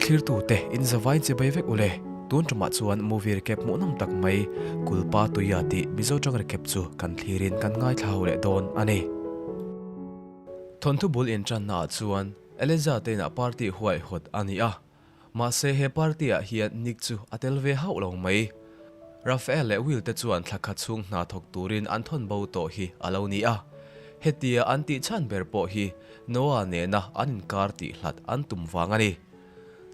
Thlirtute in zavai chibai vek ule. Tun tumah chuan movie recap hmuhnawm tak mai Kulpa Tuia tih Mizo tang recap chu kan thlirin kan ngaithla ho leh dawn a ni. Thawnthu bul intanna ah chuan Eliza te inah party huaihawt a ni a. Mahse he party ah hian Nick chu a tel ve hauh lo mai. Raphael leh Will te chuan thla khat chhung hna thawk turin an thawn bo tawh hi a lo ni a. Hetia an tih chhan ber pawh hi Noah nena an inkar tih hlat an tum vang a ni.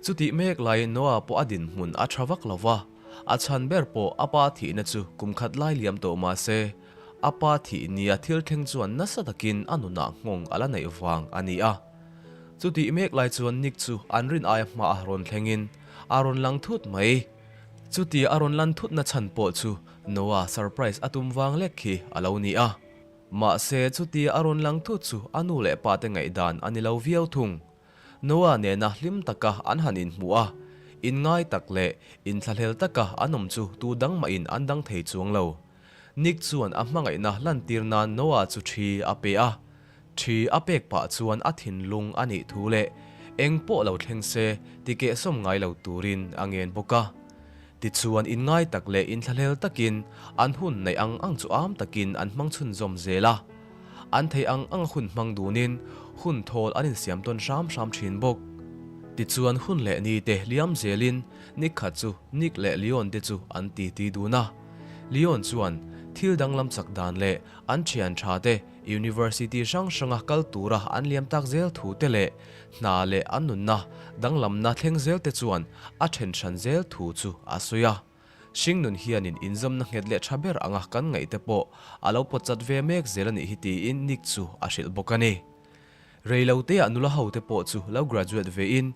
Chutih mek laiin Noah pawh a dinhmun a tha vak lo va, a chhan ber pawh a pa thihna chu kum khat lai liam tawh mahse a pa thih nia thil thleng chuan nasa takin a nunah nghawng a la neih vang a ni a. Chutih mek lai chuan Nick chu an rin aia hmaah rawn thlengin a rawn lang thut mai. Chutia a rawn lan thutna chhan pawh chu Noah surprise a tum vang lek khi a lo ni a. Mahse chutia a rawn lang thut chu a nu leh pa te ngaihdan a ni lo viau thung. Noah nena hlim taka an han inhmuh a, inngai tak leh inthlahlel taka an awm chu tu dang mahin an dang thei chuang lo. Nick chuan a hmangaihna lantir nan Noah chu thi a pe a. Thi a pek pah chuan a thinlung a nih thu leh eng pawh lo thleng se ti kehsawm ngai lo turin a ngen bawk a. Tichuan inngai tak leh inthlahlel takin an hun neih ang ang chu am takin an hmang chhunzawm zel a. An theih ang ang hun hmang dunin hun thawl an insiam tawn hram hram thin bawk. Tichuan hun leh ni te liam zelin Nick khat chu Nick leh Leon te chu an titi dun a. Leon chuan thil danglam chak dan leh an thian tha te University hrang hranga kal tura an liam tak zel thu te leh hna leh an nunna danglamna thleng zel te chuan a then hran zel thu chu a sawi a. Hringnun hianin inzawmna nghet leh tha ber anga kan ngaih te pawh a lo pawt chat ve mek zel a nih hi tiin Nick chu a hrilh bawk a ni. Reiloteah nula ho te pawh chu lo graduate vein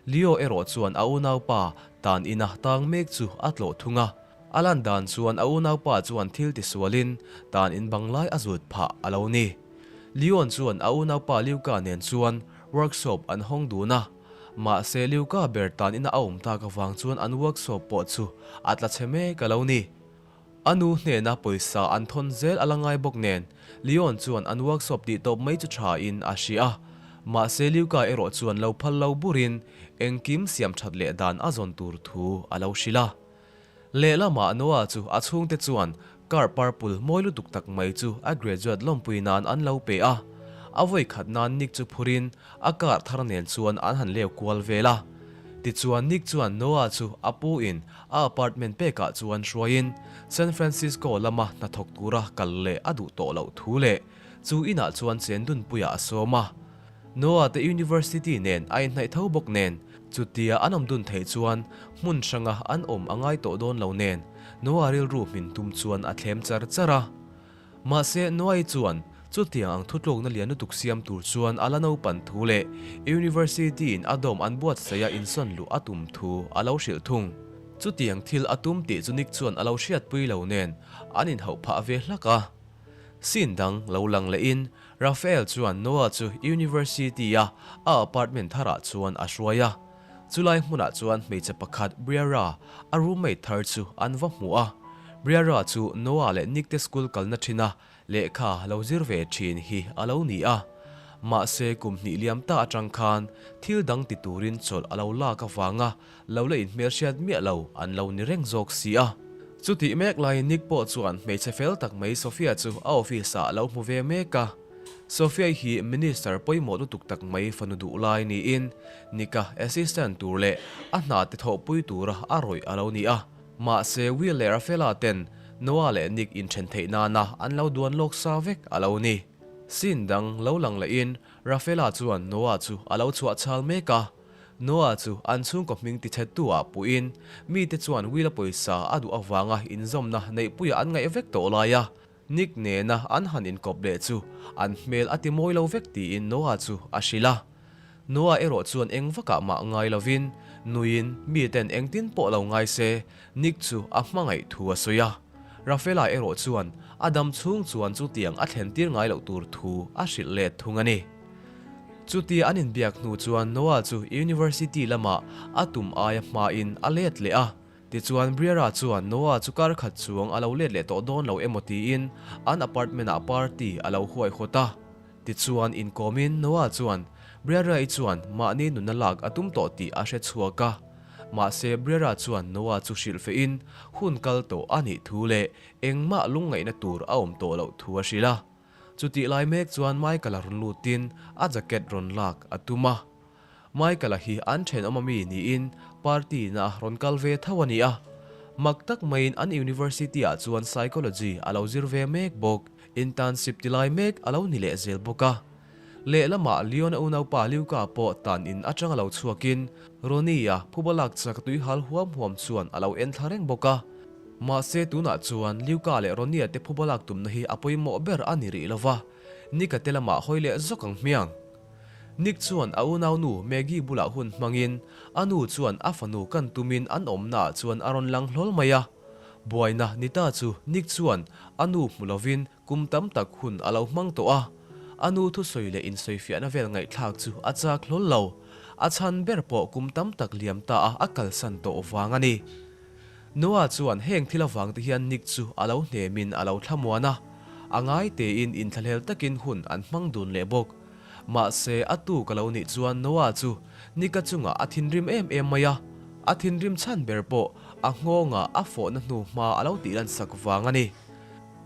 Leo erawh chuan a unaupa tan ina tang mek chu a tlawh thung a. A lan dan chuan a unaupa chuan thil tisualin tan in bang lai a zut phah a lo ni. Leon chuan a unaupa Luca nen chuan workshop an hawng dun a. Mahse Luca ber tan ina a awm tak avang chuan an workshop pawh chu a tla chhe mek a lo ni. A nu hnena pawisa an thawn zel a la ngai bawk nen, Leon chuan an workshop tih tawp mai chu tha in a hria a. Mahse Luca erawh chuan lo phal lo burin engkim siam that leh dan a zawn tur thu a lo hrilh a. Lehlamah Noah chu a chhungte chuan car purple mawi lutuk tak mai chu a graduate lawmpui nan an lo pe a. A vawi khat nan Nick chu phurin A car thar nen chuan an han leu kual vel a. Tichuan Nick chuan Noah chu a pu in a apartment pekah chuan hruaiin San Francisco lama hnathawk tura kal leh a duh tawh loh thu leh chu inah chuan chendunpuiah a sawm a. Noah te university nen a inhnaih tho bawk nen chutia an awm dun theih chuan hmun hranga an awm a ngai tawh dawn lo nen Noah rilru hmin tum chuan a thlem char char a. Mahse, Noah-i chuan chutiang ang thutlukna lian lutuk siam tur chuan a la naupan thu leh University-in a dawm an buatsaih a insawn luh a tum thu a lo hrilh thung. Chutiang thil a tum tih chu Nick chuan a lo hriatpui lo nen an inhauh phah ve hlak a. Scene dang lo lang lehin Raphael chuan Noah chu University-a a apartment tharah chuan a hruai a. Chulai hmunah chuan hmeichhe pakhat Briara, a roommate thar chu an va hmu a. Briara chu Noah leh Nick te school kalna thina lehkha lo zir ve thin hi a lo ni a. Mahse kum hnih liam ta atang khan thil dang ti turin chawlh a lo lak avanga lo la inhmelhriat miah lo an lo ni reng zawk si a. Chutih mek laiin Nick pawh chuan hmeichhe fel tak mai Sophia chu a office ah a lo hmu ve mek a. Sophia hi Minister pawimawh lutuk tak mai fanu duh lai niin Nika assistant tur leh a hna te thawhpui tura a rawih a lo ni a. Mahse Will leh Rafaela ten Noah leh Nick inthen theih nana an lo duan lawk sa vek a lo ni. Scene dang lo lang lehin Rafaela chuan Noah chu a lo chhuah chhal mek a. Noah chu an chhungkaw hming tichhettu ah puhin mite chuan Will-a pawisa a duh avanga inzawmna neihpuiah an ngaih vek tawh lai a. Nick nena an han inkawp leh chu an hmel a ti mawi lo vek tiin Noah chu a hrilh a. Noah erawh chuan eng vakah mah ngai lovin nuiin miten engtin pawh lo ngai se Nick chu a hmangaih thu a sawi a. Rafaela erawh chuan a dam chhung chuan chutiang a thlen tir ngai loh tur thu a hrilh let thung a ni. Chutia an inbiak hnu chuan Noah chu University lamah a tum aia hmain a let leh a. Tichuan Briera chuan Noah chu kar khat chuang a lo let leh tawh dawn lo emaw tiin an apartment ah party a lo huaihawt a. Tichuan inkawmin Noah chuan Briara-i chuan mahni nunna lak a tum tawh tih a hre chhuak a. Mahse Briara chuan Noah chu hrilh fehin hun kal tawh a nih thu leh engmah lungngaihna tur a awm tawh loh thu a hrilh a. Chutih lai mek chuan Michael-a rawn lutin a jacket rawn lak a tum a. Michael-a hi an thenawm ami niin party na rawn kal ve tho a ni a. Mak tak maiin an university ah chuan psychology a lo zir ve mek bawk, internship ti lai mek a lo ni leh zel bawk a. Lehlamah Leon-a unaupa Luca pawh tan in atang a lo chhuakin Ronnie-a phuba lak chak tui hal huam huam chuan a lo en thla reng bawk a. Mahse tunah chuan Luca leh Ronnie-a te phuba lak tumna hi a pawimawh ber a ni rih lova, Nick-a te lamah hawi leh zawk ang hmiang. Nick chuan a unaunu Maggie bulah hun hmangin a nu chuan a fanu kan tumin an awmnaah chuan a rawn lang hlawl mai a. Buaina ni ta chu Nick chuan a nu hmu lovin kum tam tak hun a lo hmang tawh a. A nu thusawi leh insawifiahna vel ngaihthlak chu a chak hlawl lo. A chhan ber pawh kum tam tak liam ta a a kalsan tawh vang a ni. Noah chuan heng thil avang te hian Nick chu a lo hnemin a lo thlamuan a, a ngai tein inthlahlel takin hun an hmang dun leh bawk. Mahse, a tu ka lo nih chuan Noah chu Nick-a chungah a thinrim em em mai a, a thinrim chhan ber pawh a nghawngah a fawhna hnu hma a lo tih lansak vang a ni.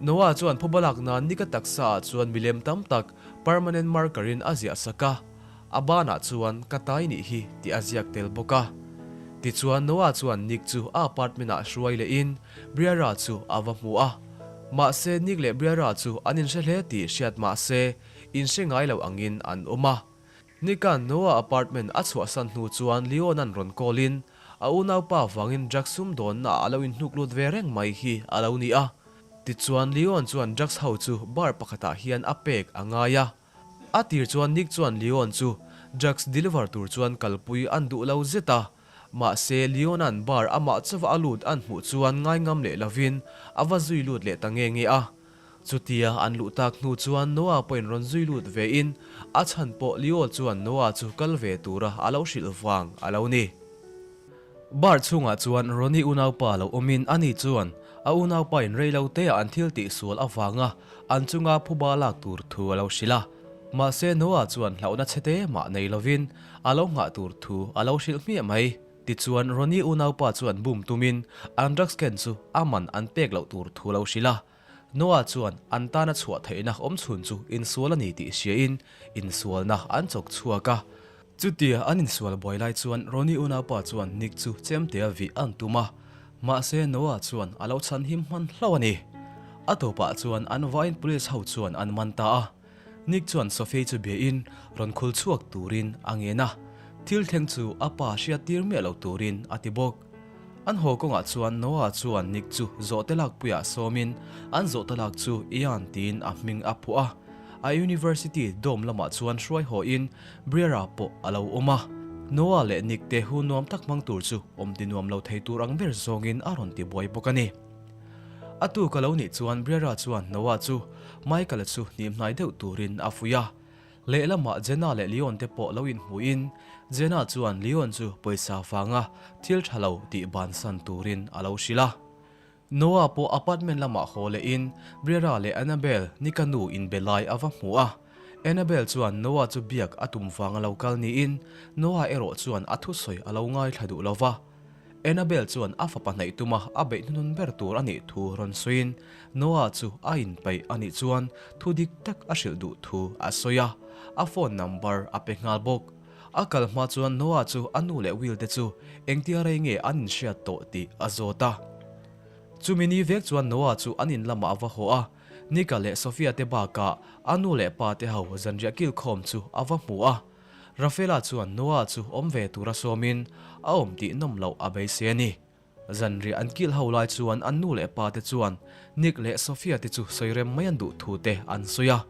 Noah chuan phuba lak nan Nick-a taksa ah chuan milem tam tak permanent marker in a ziah sak a, A banah chuan ka tai nih hi tih a ziak tel bawk a. Tichuan Noah chuan Nick chu a apartment ah hruai lehin Briara chu a va hmu a. Mahse Nick leh Briara chu an inhre hle tih hriat mahse inhre ngai lo angin an awm a. Nick-a'n Noah apartment a chhuahsan hnu chuan Leon-a'n rawn call in a unaupa vangin drugs sumdawnna ah a lo inhnuk lut ve reng mai hi a lo ni a. Tichuan Leon chuan drugs ho chu bar pakhatah hian a pek a ngai a. A tir chuan Nick chuan Leon chu drugs deliver tur chuan kalpui an duh lo zet a, mahse Leon-a'n bar amah chauva a lut an hmuh chuan ngaingam leh lovin a va zui lut leh ta nge nge a. Chutia an luh tak hnu chuan Noah pawhin rawn zui lut vein a chhan pawh Leo chuan Noah chu kal ve tura a lo hrilh vang a lo ni. Bar chhungah chuan Ronnie unaupa lo awmin ani chuan a unaupa in reilo te ah an thil tih sual avanga an chunga phuba lak tur thu a lo hrilh a. Mahse Noah chuan hlauhna chhe te mah nei lovin a lo nghah tur thu a lo hrilh hmiah mai. Tichuan Ronnie unaupa chuan bum tumin an drugs ken chu a man an pek loh tur thu a lo hrilh a. Noah chuan an tana chhuah theihna awmchhun chu insual a ni tih hriain insualna an chawk chhuak a. Chutia an insual buai lai chuan Ronnie unaupa chuan Nick chu chemtea vih an tum a, mahse Noah chuan a lo chhan him hman hlauh a ni. A tawpah chuan an vaiin police ho chuan an man ta a. Nick chuan Sophie chu biain rawn khul chhuak turin a ngen a, thil thleng chu a pa hriat tir miah lo turin a ti bawk. An haw kawngah chuan Noah chuan Nick chu zawhte lakpuiah sawmin an zawhte lak chu Ian tiin a hming a phuah a. A university dorm lamah chuan hruai hawiin Briara pawh a lo awm a. Noah leh Nick te hu nuam tak hmang tur chu awm ti nuam lo thei tur ang ber zawngin a rawn ti buai bawk a ni. A tuk a lo nih chuan Briara chuan Noah chu Michael-a chu hnim hnai deuh turin a fuih a. Lehlamah Jenna leh Leon te pawh lo inhmuhin Jenna chuan Leon chu pawisa vanga thil tha lo tih bansan turin a lo hrilh a. Noah pawh apartment lamah haw lehin Briara leh Annabelle Nika nu inbe lai a va hmu a. Annabelle chuan Noah chu biak a tum vanga lo kal niin Noah erawh chuan a thusawi a lo ngaithla duh lo va. Annabelle chuan a fapa hnaih tuma a beih hnunun ber tur a nih thu rawn sawiin Noah chu a inpeih a nih chuan thu dik tak a hrilh duh thu a sawi a, a phone number a pe nghal bawk. A kal hma chuan Noah chu a nu leh Will te chu engtia rei nge an inhriat tawh tih a zawt a. Chumi ni vek chuan Noah chu an in lamah a va haw a, Nika leh Sophia te bakah a nu leh pa te ho zanriah kilkhawm chu a va hmu a. Rafaela chuan Noah chu awm ve tura sawmin a awm tih nawm loh a beisei a ni. Zanriah an kilh ho lai chuan an nu leh pa te chuan Nick leh Sophia te chu sawi rem mai an duh thu te an sawi a.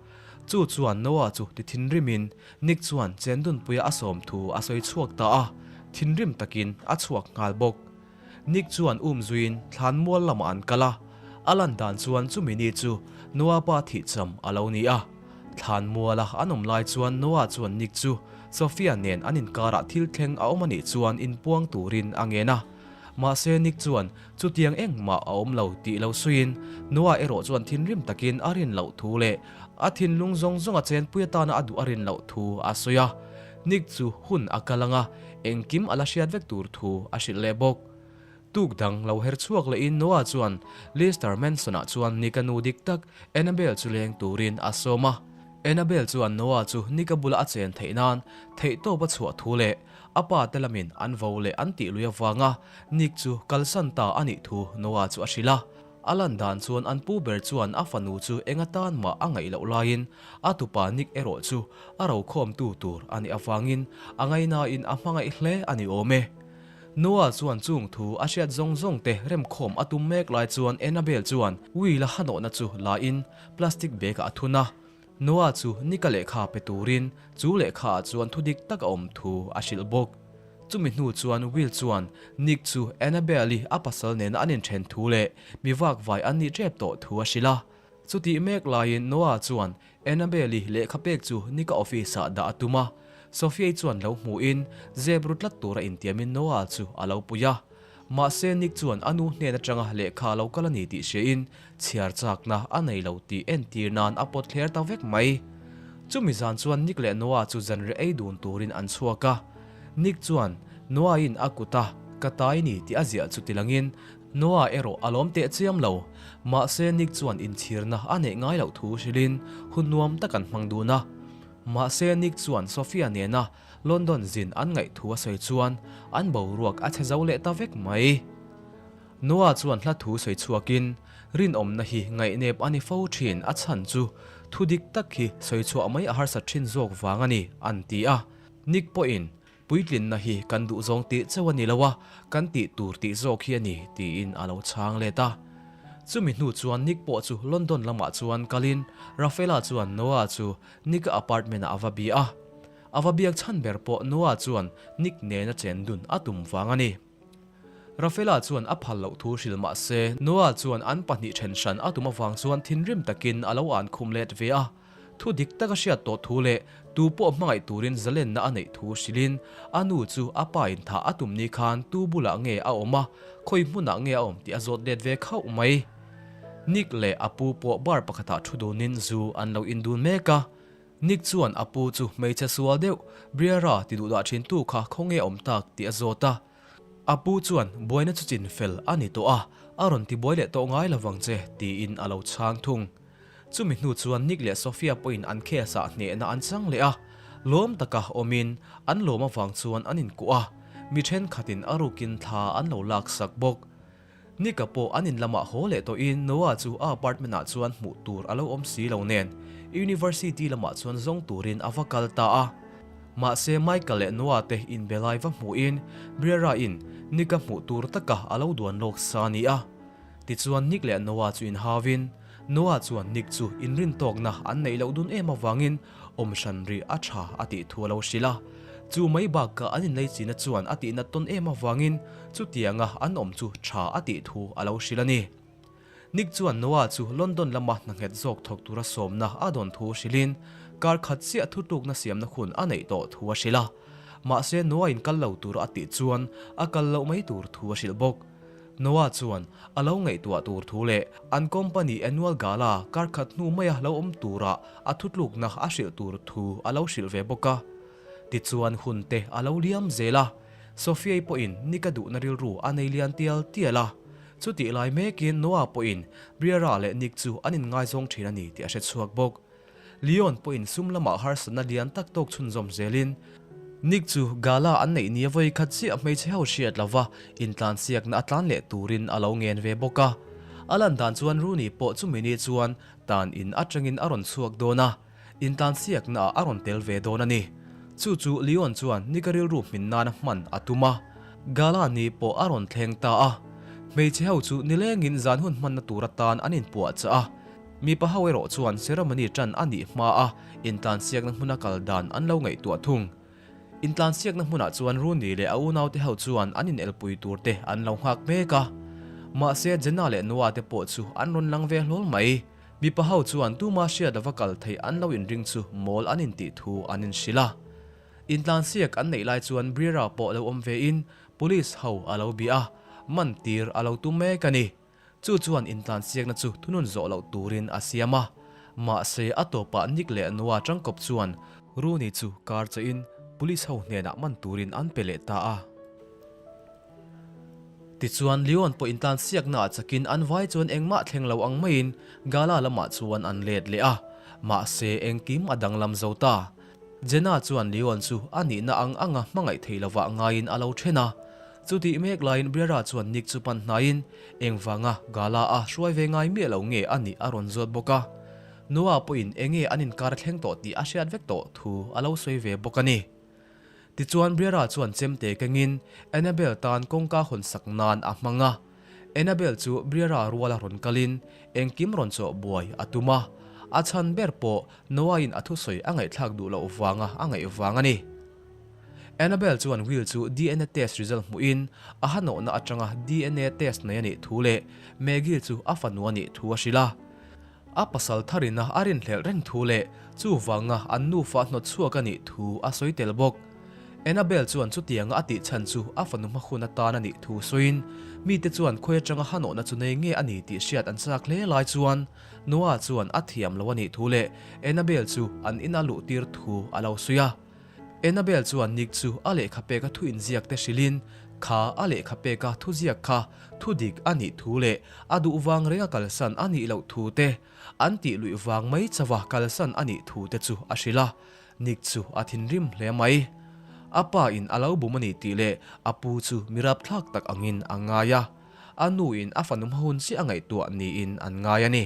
Chu chuan Noah chu ti thinrimin Nick chuan chendunpuia a sawm thu a sawi chhuak ta a, thinrim takin a chhuak nghal bawk. Nick chuan um zuiin thlan mual lamah an kal a, a lan dan chuan chumi ni chu Noah pa thihcham a lo ni a. Thlan muala an awm lai chuan Noah chuan Nick chu Sophia nen an inkarah thil thleng a awm a nih chuan inpuang turin a ngen a. Mahse Nick chuan chutiang engmah a awm lo tih lo sawiin Noah erawh chuan thinrim takin a rin loh thu leh a thinlung zawng zawng a chenpui atana a duh a rin loh thu a sawi a. Nick chu hun a kal anga engkim a la hriat vek tur thu a hrilh leh bawk. Tuk dang lo her chhuak lehin Noah chuan Lister Manson-ah chuan Nick-a nu dik tak Annabelle chu leng turin a sawm a. Annabelle chuan Noah chu Nick-a bula a chen theih nan theihtawp a chhuah thu leh a pa te lamin an vo leh an tih lui avanga Nick chu kalsan ta a nih thu Noah chu a hrilh a. A lan dan chuan an pu ber chuan a fanu chu eng atan mah a ngaih loh laiin a tupa Nick erawh chu a rokhawmtu tur a nih avangin a ngaihnain a hmangaih hle a ni awm e. Noah chuan chung thu a hriat zawng zawng te remkhawm a tum mek lai chuan Annabelle chuan wheel a hanawhna chu la in plastic bag ah a thun a. Noah chu Nick-a lehkha pe turin chu lehkha ah chuan thu dik tak a awm thu a hrilh bawk. Chumi hnu chuan Will chuan Nick chu Annabelle-i a pasal nena an inthen thu leh mi vakvai an nih tep tawh thu a hrilh a. Chutih mek laiin Noah chuan Annabelle-i lehkha pek chu Nick-a office-ah dah a tum a. Sophia-i chuan lo hmuhin zep ru tlat tura intiamin Noah chu a lo pui a. Mahse Nick chuan a nu hnen atanga lehkha a lo kal a ni tih hriain chhiar chakna a nei lo tih entir nan a pawt thler ta vek mai. Chumi zan chuan Nick leh Noah chu zanriah ei dun turin an chhuak a. Nick chuan Noah-in a kuta ka tai ni tih a ziah chu tilangin Noah erawh a lawm teh chiam lo. Mahse Nick chuan inchhirna a neih ngai loh thu hrilhin hun nuam tak an hmang dun a. Mahse Nick chuan Sophia nena London zin an ngaih thu a sawi chuan an boruak a chhe zo leh ta vek mai. Noah chuan hla thu sawi chhuakin, Rinawmna hi ngaihnep a ni fo thin a chhan chu thu dik tak hi sawi chhuah mai a harsat thin zawk vang a ni, an ti a. Nick pawhin, Puitlinna hi kan duhzawng tih chauh a ni lo a, kan tih tur tih zawk hi a ni, tiin a lo chhang let a. Chumi hnu chuan Nick pawh chu London lamah chuan kalin Rafaela chuan Noah chu Nick-a apartment-ah a va bia a. A va biak chhan ber pawh Noah chuan Nick nena chen dun a tum vang a ni. Rafaela chuan a phal loh thu hrilh mah se, Noah chuan an pahnih then hran a tum avang chuan thinrim takin a lo an khum let ve a. Thu dik tak a hriat tawh thu leh tu pawh hmangaih turin zalenna a neih thu hrilhin a nu chu a pa in thah a tum ni khan tu bulah nge a awm a, khawi hmunah nge a awm tih a zawt let ve khauh mai. Nick leh a pu pawh bar pakhatah thu dunin zu an lo indun mek a. Nick chuan a pu chu hmeichhe sual deuh, Briara ti duh dah thin tu kha khawnge a awm tak tih a zawt a. A pu chuan buaina chu chin fel a ni tawh a, a rawn ti buai leh tawh ngai lo vang che tiin a lo chhang thung. Chumi hnu chuan Nick leh Sophia pawhin an case ah hnehna an chang leh a, lawm taka awmin an lawm avang chuan an inkuah a, mi thenkhatin a rukin thla an lo laksak bawk. Nika pawh an in lamah haw leh tawhin Noah chu a apartment ah chuan hmuh tur a lo awm si lo nen University lamah chuan zawng turin a va kal ta a. Mahse Michael leh Noah te inbe lai va hmuhin Briara in Nika hmuh tur taka a lo duan lawk sa a ni a. Tichuan Nick leh Noah chu inhauin Noah chuan Nick chu inrintawkna an neih loh dun em avangin awm hran rih a tha a tih thu a lo hrilh a. Chu mai bakah an inleichina chuan a tihna tawn em avangin chutianga an awm chu tha a tih thu a lo hrilh a ni. Nick chuan Noah chu London lama hna nghet zawk thawk tura sawmna a dawn thu hrilhin kar khat chiah thutlukna siamna hun a neih tawh thu a hrilh a. Mahse Noah in kal lo tura a tih chuan a kal loh mai tur thu a hrilh bawk. Noah chuan a lo ngaihtuah tur thu leh an company annual gala kar khat hnu maia lo awm tura a thutlukna a hrilh tur thu a lo hrilh ve bawk a. Tichuan hun te a lo liam zel a, Sophia-i pawhin ni ka duhna rilru a nei lian tial tial a. Chutih lai mekin Noah pawhin Briara leh Nick chu an inngaizawng thin a ni tih a hre chhuak bawk. Leon pawhin sum lamah harsatna lian tak tawk chhunzawm zelin Nick chu gala an neih nia vawi khat chiah hmeichhe ho hriat lova intlansiakna a tlan leh turin a lo ngen ve bawk a. A lan dan chuan Rooney pawh chumi ni chuan tan in atangin a rawn chhuak dawn a, intlansiakna ah a rawn tel ve dawn a ni. Chu chu Leon chuan Nick-a rilru hmin nana hman a tum a, gala ni pawh a rawn thleng ta a. Hmeichhe ho chu nilengin zan hun hmanna tur atan an inpuahchah a. Mipa ho erawh chuan ceremony tan a nih hma a intlansiakna hmuna kal dan an lo ngaihtuah thung. Intlansiakna hmunah chuan Rooney leh a unaute ho chuan an inelpui tur te an lo nghak mek a. Mahse Jenna leh Noah te pawh chu an rawn lang ve hlawl mai. Mipa ho chuan tuma hriat lova kal theih an lo inring chu mawl an intih thu an inhrilh a. Intlansiak an neih lai chuan Briera pawh lo awm vein police ho a lo bia a, man tir a lo tum mek a ni. Chu chuan intlansiakna chu thunun zawh loh turin a siam a. Mahse, a tawpah Nick leh Noah tangkawp chuan Rooney chu kar chahin Police ho hnenah man turin an pe leh ta a. Tichuan, Leon pawh intlansiaknaah chakin an vai chuan engmah thleng lo ang maiin Gala lamah chuan an let leh a. Mahse, engkim a danglam zo ta. Jenna chuan Leon chu a nihna ang anga hmangaih thei lovah ngaiin a lo then a. Chutih mek laiin Briara chuan Nick chu pan hnaiin engvanga Gala a hruai ve ngai miah lo nge a nih a rawn zawt bawk a. Noah pawhin enge an inkar thleng tawh tih a hriat vek tawh thu a lo sawi ve bawk a ni. Tichuan Briara chuan chemte kengin Annabel tan kawngka hawn sak nan a hmang a. Annabel chu Briara ruala rawn kalin engkim rawn chawh buai a tum a. A chhan ber pawh Noah-in a thusawi a ngaihthlak duh loh vanga a ngaih vang a ni. Annabel chuan Will chu dna test result hmuhin a hanawhna atanga dna test nei a nih thu leh Maggie chu a fanu a nih thu a hrilh a. A pasal tharina a rinhlelh reng thu leh chuvanga an nufa hnawt chhuak a nih thu a sawi tel bawk. Annabel chuan chutianga a tih chhan chu a fanu hma hun atan a nih thu sawiin mite chuan khawi atanga hanawhna chu nei nge a ni tih hriat an chak hle lai chuan Noah chuan a thiam lo a nih thu leh Annabel chu an ina luh tir thu a lo sawi a. Annabel chuan Nick chu a lehkha peka thu inziak te hrilhin kha a lehkha peka thuziak kha thu dik a nih thu leh a duh vang renga kalsan a nih loh thu te, an tih luih vang mai chauha kalsan a nih thu te chu a hrilh a. Nick chu a thinrim hle mai. A pa in a lo bum a ni tih leh a pu chu mi rapthlak tak angin a ngai a. A nu in a fanu hma hun chiah a ngaihtuah niin an ngai a ni.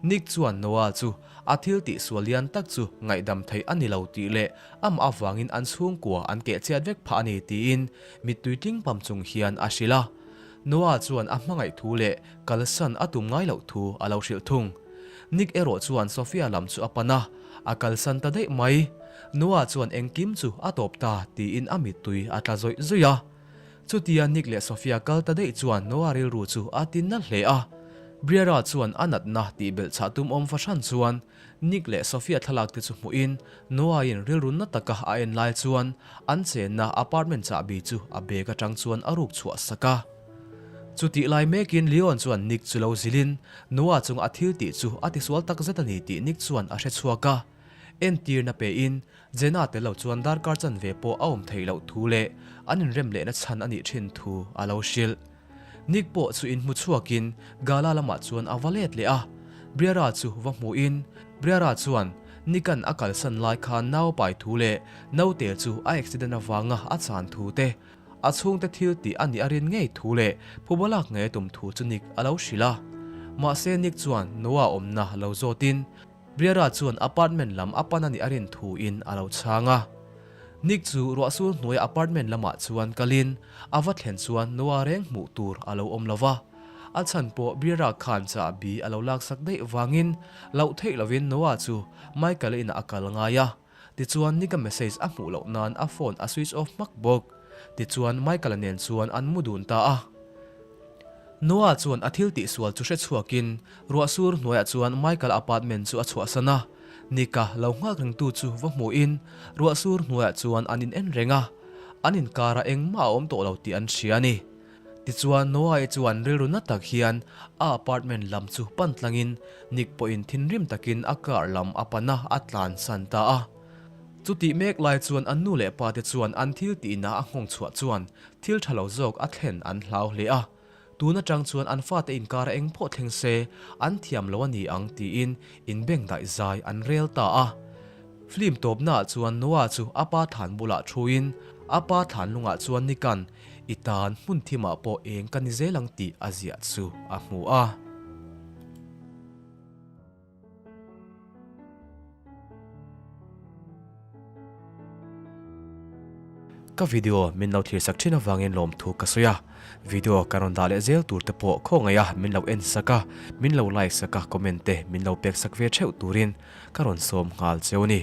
Nick chuan Noah chu a thil tih sual lian tak chu ngaihdam theih a ni lo tih leh amah avangin an chhungkua an keh chhiat vek phah a ni tiin mittui tling pam chung hian a hrilh a. Noah chuan a hmangaih thu leh kalsan a tum ngai loh thu a lo hrilh thung. Nick erawh chuan Sophia lam chu a pan a, a kalsan ta daih mai. Noah chuan engkim chu a tawp ta tiin a mittui a tla zawih zawih a. Chutia Nick leh Sophia kal ta daih chuan Noah rilru chu a tin na hle a. Briera chuan a natna tih belh chah tum awm fahran chuan Nick leh Sophia thlalak te chu hmuhin Noah-in rilru na taka a en lai chuan an chenna apartment chahbi chu a bag atang chuan a ruk chhuah sak a. Chutih lai mekin Leon chuan Nick chu lo zilhin Noah chunga a thil tih chu a tisual takzet a ni tih Nick chuan a hre chhuak a. Entirna pein Jenna tel lo chuan darkar chanve pawh a awm theih loh thu leh an inrem lehna chhan a nih thin thu a lo hrilh. Nick pawh chu inhmu chhuakin gala lamah chuan a va let leh a, Briara chu va hmuhin Briara chuan Nick-a'n a kalsan lai khan nau pai thu leh naute chu a accident avanga a chan thu te, a chhungte thil tih a nih a rin ngei thu leh phuba lak ngei a tum thu chu Nick a lo hrilh a. Mahse Nick chuan Noah awmna lo zawtin Briara chuan apartment lam a pan a nih a rin thuin a lo chhang a. Nick chu ruahsur hnuaia apartment lamah chuan kalin a va thlen chuan Noah reng hmuh tur a lo awm lo va. A chhan pawh Briara khan chahbi a lo laksak daih vangin loh theih lovin Noah chu Michael-a inah a kal ngai a. Tichuan Nick-a message a hmuh loh nan a phone a switch off hmak bawk. Tichuan Michael-a nen chuan an mu dun ta a. Noah chuan a thil tihsual chu hre chhuakin ruah sur hnuaiah chuan Michael-a apartment chu a chhuahsan a. Nick-a lo nghak rengtu chu va hmuhin ruah sur hnuaiah chuan an in en reng a. An inkarah engmah a awm tawh lo tih an hria a ni. Tichuan Noah-i chuan rilru na tak hian a apartment lam chu pan tlangin Nick pawhin thinrim takin a car lam a pan a, a tlansan ta a. Chutih mek lai chuan an nu leh pa te chuan an thil tihna a nghawng chhuah chuan thil tha lo zawk a thlen an hlau hle a. Tun atang chuan an fate inkara eng pawh thleng se an thiam lo a ni ang tiin inbengdaih zai an rel ta a. Film tawpnaah chuan Noah chu a pa thlan bulah thuin a pa thlan lungah chuan Nick-a'n I tan hmun thimah pawh eng ka ni zel ang tih a ziah chu a hmu a. Ka video min lo thlir sak thin avangin lawmthu ka sawi a, video ka rawn dah leh zel tur te pawh khawngaih a min lo en sak a, min lo like sak a, comment te min lo pek sak ve theuh turin ka rawn sawm nghal cheu a ni.